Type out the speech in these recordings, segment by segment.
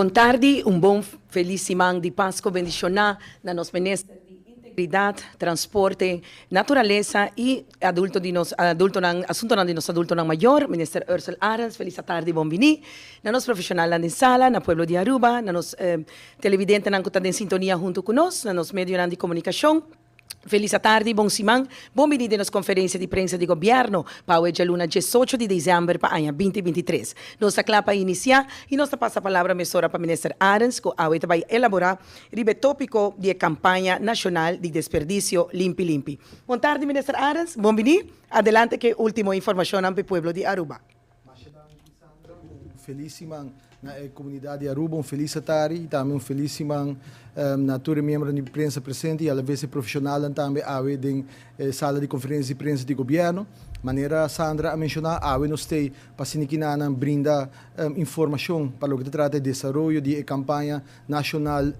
Bon tardi, un bon feliz siman di Pasco bendiciona na nos minister di Integridad, Transporte, Naturalesa y adulto di nos adultonan, asuntonan di nos adultonan mayor, Minister Ursell Arends. Feliz atardi, bon bini na nos profesionalnan den sala, na pueblo di Aruba, na nos televidentenan cu ta den sintonia hunto cu nos, na nos medionan di comunicacion. Feliz atardi, bon siman, bon bini den nos conferencia di prensa di gobierno pa awe djaluna 18 di december pa aña 2023. Nos ta cla pa inicia y nos ta pasa palabra mesora pa Minister Arends cu awe ta bay elabora riba e topico di e campaña nacional di desperdicio Limpi Limpi. Bon tardi, Minister Arends, bon bini. Adelante cu e ultimo informacionnan pa e pueblo di Aruba. Masha danki, Sandra. Un feliz siman na e comunidad di Aruba, un feliz atardi y tambe un feliz siman na tur e miembronan di prensa presente y alavez e profesionalnan tambe awe den e sala di conferencia di prensa di gobierno. Manera Sandra a menciona, awe nos stay pa asina kinanan brinda informacion pa loke ta trata e desaroyo di e campaña nacional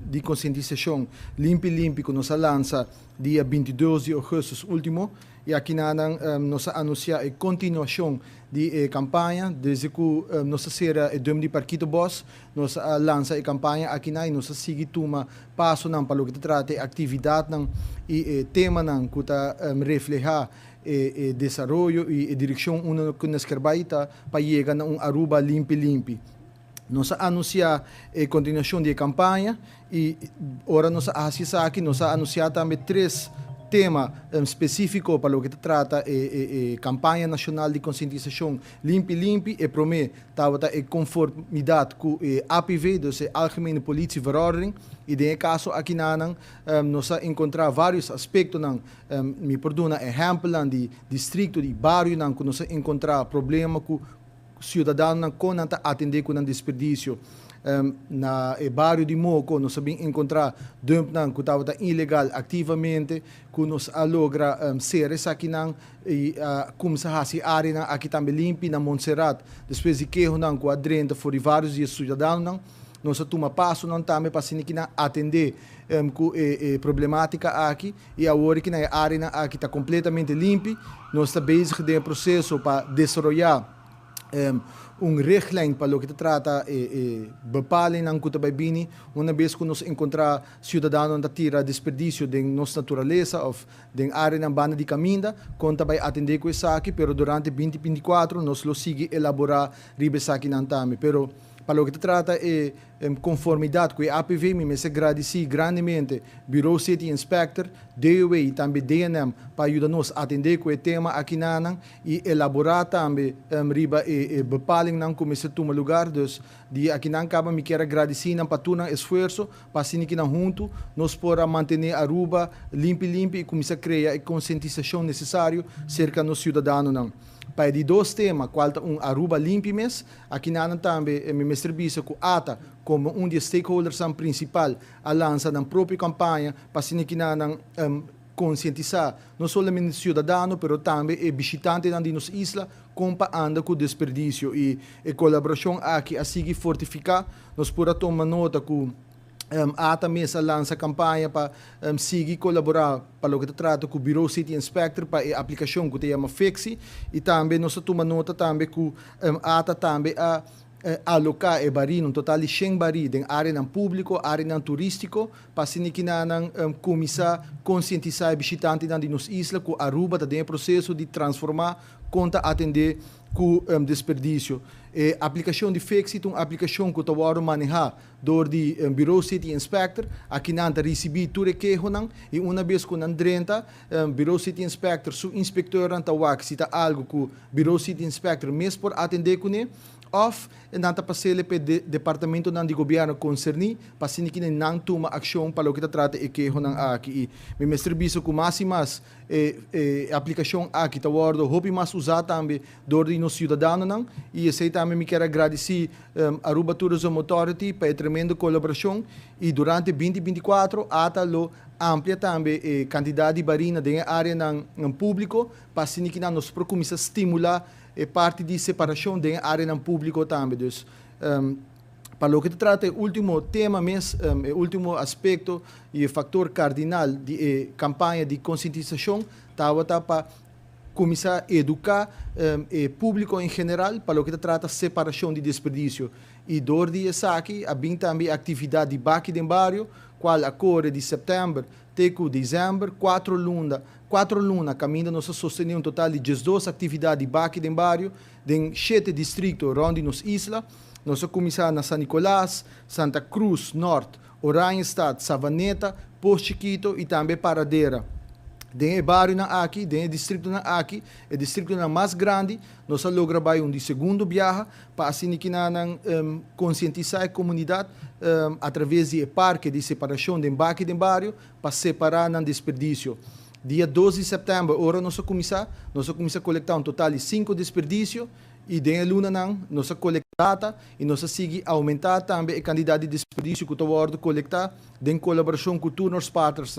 di concientisacion Limpi Limpi cu nos a lansa dia 22 di augustus ultimo. Y akinanan nos a anuncia e continuacion di e campaña. Desde cu nos a cera e dump di Parkietenbos, nos a lansa e campaña akinan y nos a sigui tuma pasonan pa loke ta trata e actividadnan y e temanan cu ta refleha e desaroyo y e direccion unda cu nos kier bay ta pa yega na un Aruba limpi limpi. Nos a anuncia e continuacion di e campaña y ora nos a haci esaki nos a anuncia tambe tres tema specifico pa loke ta trata e campaña nacional di concientisacion Limpi Limpi. E prome tabata e conformidad cu e APV, dus e Algemene Politie Verordening, y den e caso akinanan nos a encontra varios aspectonan. Mi por duna ehempelnan di districto, di barionan cu nos a encontra problema cu ciudadanonan con nan ta atende cu nan desperdicio. Na e bario di Moko nos a bin encontra dumpnan cu tabata ilegal activamente, cu nos a logra cera esakinan y a cuminsa haci e areanan aki tambe limpi. Na Montserrat, despues di kehonan cu a drenta for di varios di e ciudadanonan, nos a tuma pasonan tambe pa asina ki nan atende cu e problematica aki. Y awor ki na e areanan aki ta completamente limpi, nos ta bezig den e proceso pa desaroya un richtlijn pa loke ta trata e bepalingnan cu ta bay bini una bes cu nos encontra ciudadanonan ta tira desperdicio den nos naturalesa of den areanan banda di caminda, con ta bay atende cu esaki, pero durante 2024 nos lo sigui elabora riba esakinan tambe. Pero pa loke ta trata e conformidad cu e APV, mi mester gradici grandemente Bureau City Inspector, DOW y tambe DNM pa yuda nos atende cu e tema akinanan y elabora tambe riba e bepalingnan cu mester tuma lugar. Dus di akinan caba mi kier a gradici nan pa tur nan esfuerso pa asina kinan hunto nos por a mantene Aruba limpi limpi y cuminsa crea e concientisacion necesario cerca nos ciudadanonan. Pa e di dos tema, cual ta un Aruba limpi mes, akinanan tambe mi mester bisa cu ATA como un di e stakeholdersnan principal a lansa nan propio campaña pa asina kinanan concientisa no solamente ciudadano pero tambe e bishitantenan di nos isla con pa anda cu desperdicio, y e colaboracion aki a sigui fortifica. Nos por a tuma nota cu ATA mes a lansa campaña pa sigui colabora pa loke ta trata cu Bureau City Inspector pa e aplicacion cu ta yama Fixi, y tambe nos a tuma nota tambe cu ATA tambe a aloca e barí, un total di 100 barí den areanan publico, areanan turistico, pa asina kinanan cuminsa concientisa e bishitantenan di nos isla cu Aruba ta den e proceso di transforma con ta atende cu desperdicio. E aplicacion di Fixi ta un aplicacion cu ta wordo maneha door di Bureau City Inspector. Aki nan ta ricibi tur e kehonan y una bes cu nan drenta, Bureau City Inspector su inspecteurnan ta wak si ta algo cu Bureau City Inspector mes por atende cune of nan ta pasele p'e departamentonan di gobierno concerni pa asina ki nan tuma accion pa loke ta trata e kehonan aki. Y mi mester bisa cu mas y mas e aplicacion aki ta wordo hopi mas usa tambe door di nos ciudadanonan, y esey tambe mi kier a gradici Aruba Tourism Authority pa e tremendo colaboracion. Y durante 2024 ATA lo amplia tambe e cantidad di barina den e areanan publico pa asina ki nan nos por cuminsa stimula e parti di separacion den e areanan publico tambe. Dus pa loke ta trata e ultimo tema mes, e ultimo aspecto y e factor cardinal di e campaña di concientisacion tabata pa cuminsa educa e publico en general pa loke ta trata separacion di desperdicio. Y door di esaki a bin tambe actividad di Baki den Bario, cual a core di september te cu december, 4 luna, 4 luna caminda nos a sostene un total di 12 actividad di Baki den Bario den shete districto rond di nos isla. Nos a cuminsa na San Nicolas, Santa Cruz, Noord, Oranjestad, Savaneta, Pos Chiquito y tambe Paradera. Den e barionan aki, den e districtonan aki, e districtonan mas grandi, nos a logra bay un di segundo biaha pa asina cu nan concientisa e comunidad a traves di parke di separacion di Baki den Bario pa separa nan desperdicio. Dia 12 di september, ora nos a cuminsa colecta un total di 5 desperdicio y den lunanan nos a colecta y nos a sigui aumenta tambe e cantidad di desperdicio cu ta wordo colecta den colaboracion cu tur nos partners.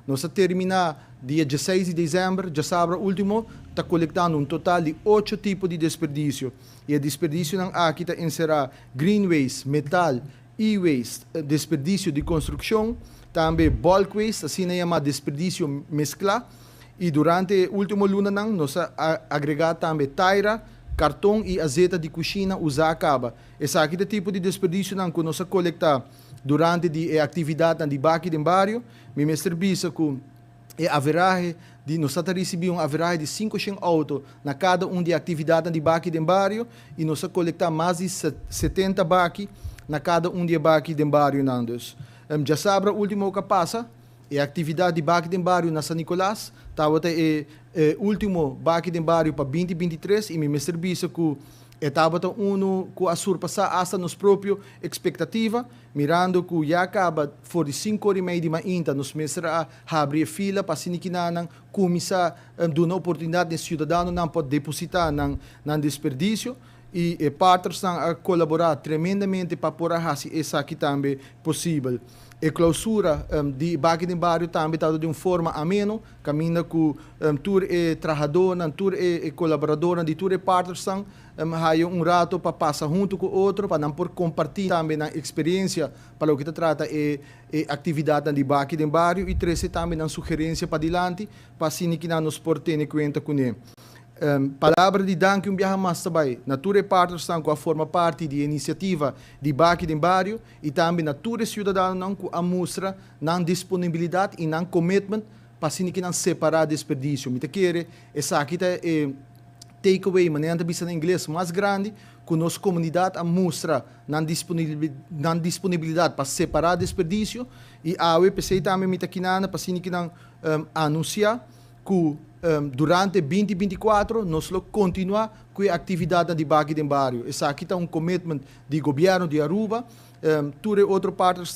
Nos a termina dia 16 di december, diasabra ultimo, ta colectando un total di 8 tipo di desperdicio. Y e desperdicionan aki ta encera green waste, metal, e-waste, desperdicio di construccion, tambe bulk waste, asina yama desperdicio mescla. Y durante e ultimo lunanan, nos a agrega tambe taira, carton y azeta di cushina usa caba. Esaki ta e tipo di desperdicionan cu nos a colecta durante e actividad di Baki den Bario. Mi mester bisa cu e average di nos a ricibi un average di 500 auto na cada un di actividad di Baki den Bario y nos a colecta mas di 70 baki na cada un di Baki den Barionan. Dus diasabra ultimo cu a pasa, e actividad di Baki den Bario na San Nicolas tabata e ultimo Baki den Bario pa 2023 y mi mester bisa cu e tabata uno cu a surpasa hasta nos propio expectativa, mirando cu ya caba for di 5:30 di mainta nos mester a habri fila pa asina nan cuminsa duna oportunidad na ciudadanonan por deposita nan desperdicio y e partners a colabora tremendamente pa por haci esaki tambe posibel. E clausura di Baki den Bario tambe ta di un forma ameno, caminda cu tur e trahadornan, tur e colaboradornan di tur e partners haya un rato pa pasa hunto cu otro, pa nan por comparti tambe nan experiencia pa loke ta trata e actividad di Baki den Bario y trece tambe nan sugerencia pa dilanti, pa asina cu nos por tene cuenta cu ne. Palabra di danki un biaha mas tambe na tur e partners cu a forma parti di iniciativa di Baki den Bario y tambe na tur ciudadanonan cu a mustra nan disponibilidad y nan commitment pa asina cu nan separa desperdicio. Mi ta kere esaki ta e takeaway, manera ta bisa na ingles, mas grandi, cu nos comunidad a mustra nan disponibilidad pa separa desperdicio y awe p'esey tambe mi ta akinan pa asina cu nan anuncia cu durante 2024 nos lo continua cu e actividad di Baki den Bario. Esaki ta un commitment di gobierno di Aruba. Tur otro partners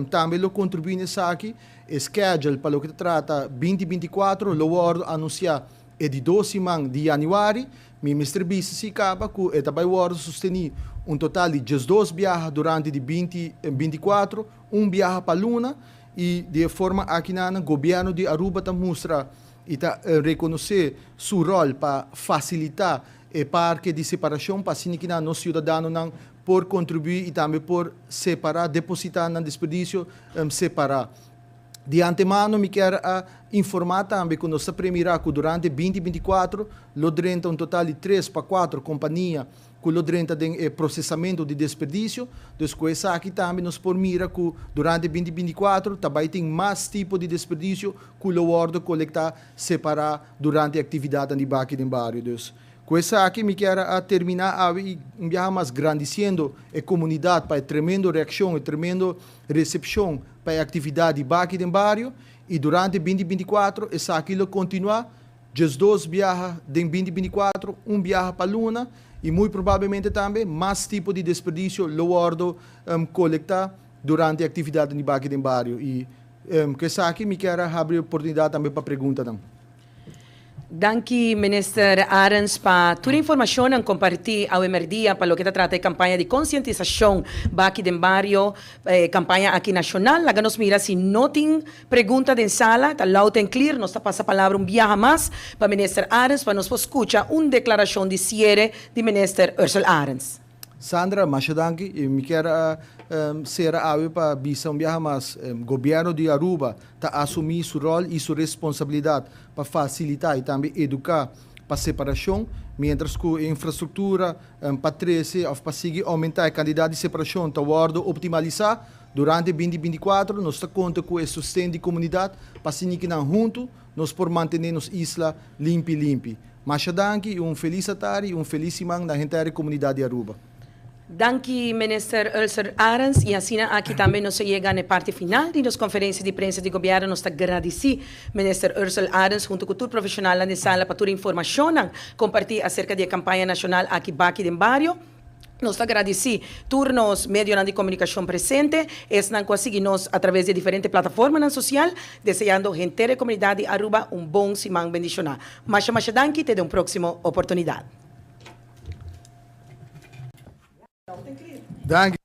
tambe lo contribui na esaki. E schedule pa loke ta trata 2024 lo wordo anuncia e di 2 siman di januari. Mi mester bisa si caba cu e tambe wordo sosteni un total di 12 biaha durante di 2024, un biaha pa luna, y di forma aki na gobierno di Aruba ta mustra y ta reconoce su rol pa facilita e parke di separacion pa asina cu nos ciudadanonan por contribui y tambe por separa, deposita nan desperdicio separa. Di antemano mi kier informa tambe cu nos ta premira cu durante 2024 lo drenta un total di 3 pa 4 compania cu lo drenta den procesamento di desperdicio. Dus cu esaki tambe nos por mira cu durante 2024 tambe tin mas tipo di desperdicio cu lo wordo colecta separa durante e actividad di Baki den Bario. Dus cu esaki mi kier a termina un biaha mas gradiciendo e comunidad pa e tremendo reaccion y tremendo recepcion pa e actividad di Baki den Bario y durante 2024 esaki lo continua, 12 biaha den 2024, un biaha pa luna, y muy probablemente tambe mas tipo di desperdicio lo wordo colecta durante e actividad di Baki den Bario. Y cu esaki mi kier habri oportunidad tambe pa pregunta. Danki, Minister Arends, pa tur informacion comparti awe merdia pa loke ta trata e campaña di concientisacion Baki den Bario, campaña aki nacional. Laga nos mira si no tin pregunta den sala, ta loud and clear. Nos ta pasa palabra un biaha mas pa Minister Arends, pa nos scucha un declaracion di ciere di Minister Ursell Arends. Sandra, masha danki. Y mi kier sera awe pa bisa un biaha mas gobierno di Aruba ta asumi su rol y su responsabilidad pa facilita y tambe educa. pa separacion, mientras cu e infrastructura pa trece of pa sigui aumenta e cantidad di separacion ta wordo optimalisa durante 2024. Nos ta conta cu e sosten di comunidad pa asina cu nan hunto nos por mantene nos isla limpi limpi. Masha danki y un feliz atardi y un feliz siman na henter comunidad di Aruba. Danki, Minister Earlsel Arends. Y asina aki tambe nos a yega na parti final di nos conferencia di prensa di gobierno. Nos ta gradici Minister Earlsel Arends hunto cu tur profesional den sala pa tur informacion comparti acerca di e campaña nacional aki Baki den Bario. Nos ta gradici tur nos medio di comunicacion presente, esnan cu sigui nos atraves di diferente plataforma social, deseando henter comunidad di Aruba un bon siman bendiciona. Masha masha danki, te un proximo oportunidad. Danki.